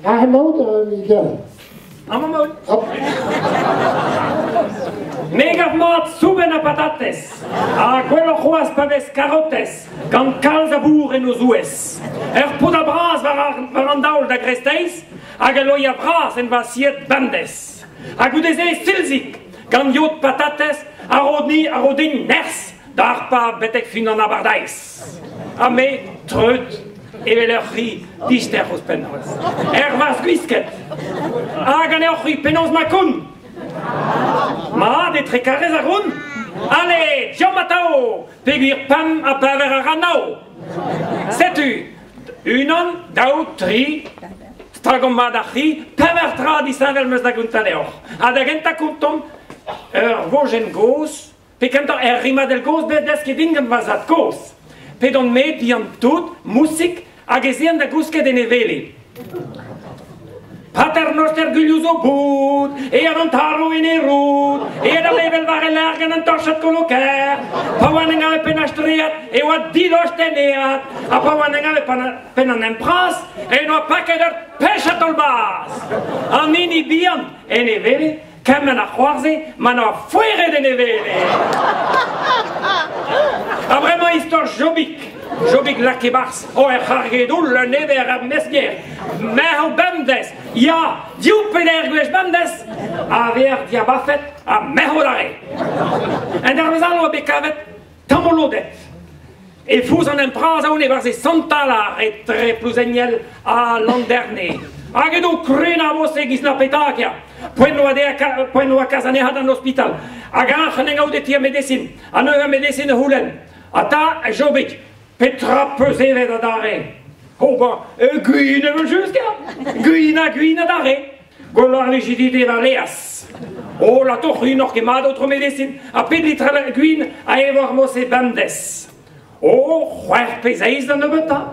Aze emaout, Miguel? Amañ emaout. Me gav mat soubenn ha patatez, ha gwelloc'h c'hoazh pa vez karotez, gant kalz a bour en o zouez. Ur podad bras war, ar, war an daol da gresteiz, hag ul loiad bras en va sied bemdez. Ha goude-se silzig, gant yod patatez, a ro, ni, a ro din nerzh da harpañ betek fin an abardaez. Ha me, treut, evel ur c'hi dister ouzhpenn c'hoazh. Er gwisket. Ha ganeoc'h-c'hwi penaos ma koun? Mat, etre karrez ar roun? Ale, deomp atav, peogwir pemp ha pevar a ra nav. Setu, unan, daou, tri, stagomp mat ar c'hi, pevar tra disheñvel 'm eus da gontañ deoc'h. Ha da gentañ kontomp ur vojenn gozh Pe kentañ er rimadell gozh bet desket din gant va zad-kozh. P'edon-me bihan-tout, mousig, hag ez ean da gousket en e wele. Pater noster gulioù zo boud, eat an tarv en e roud, eat ar level war e lerc'h gant an torchad koloker. Pa oan en gave penn astreat, e oa dilost en eat, ha pa oan en gave penn an empras, en oa paket ur pech a taol-bazh. An hini bihan, en e wele, Kement a c'hoarzhe ma n'oa foeret en e wele. Ha bremañ istor Jobig. Jobig lak e-barzh oh er c'hargedoull un ever ar mezger. Merc'h bemdez, ya, div peder gwech bemdez, a vezer diabafet ha merc'h adarre. En dervezh all oa bet kavet Tamolodet. E fouz an hent-bras aon e-barzh e Sant-Alar etre Plouzeniel ha Landerne. Hag edo krenañ a-vose e-giz na petak ya. Poent oa dezhañ poent oa kas anezhañ d'an ospital. Hag eñ en gaout e ti ar medesin. Ha neuze ar medesin a c'houlenn. Ha 'ta, Jobig, petra 'peus evet adarre? Oh ben, gwin evel-just ya. Gwin ha gwin adarre. Gwelloc'h lijidite war laezh. Oh, latoc'h n'oc'h ket mat, aotrou medesin, ha pet litr gwin a evoc'h mod-se bemdez? Oh, c'hwec'h pe seizh da nebeutañ.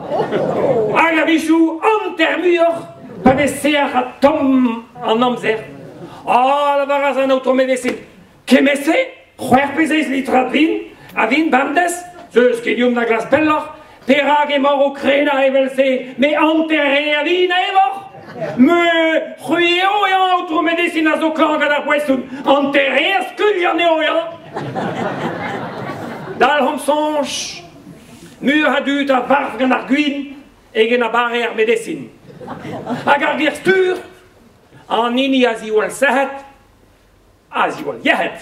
Hag a-wechoù hanter muioc'h pa vez sec'h ha tomm an amzer. Ah, lavaras an aotrou medesin, Kement-se, c'hwec'h pe seizh litrad vin a vin bemdez, zeus ket deomp da glask pelloc'h, perak emaoc'h o krenañ evel-se, me hanter re a vin a evoc'h? Me, c'hwi eo eo aotrou medesin a zo klañv gant ar boeson, hanter re a skuilh anezho eo. Dalc'homp soñj, muioc'h a dud a varv gant ar gwin eget na bare ar medesin. Hag ar ger-stur, an hini a ziwall sec'hed, A ziwall yec'hed.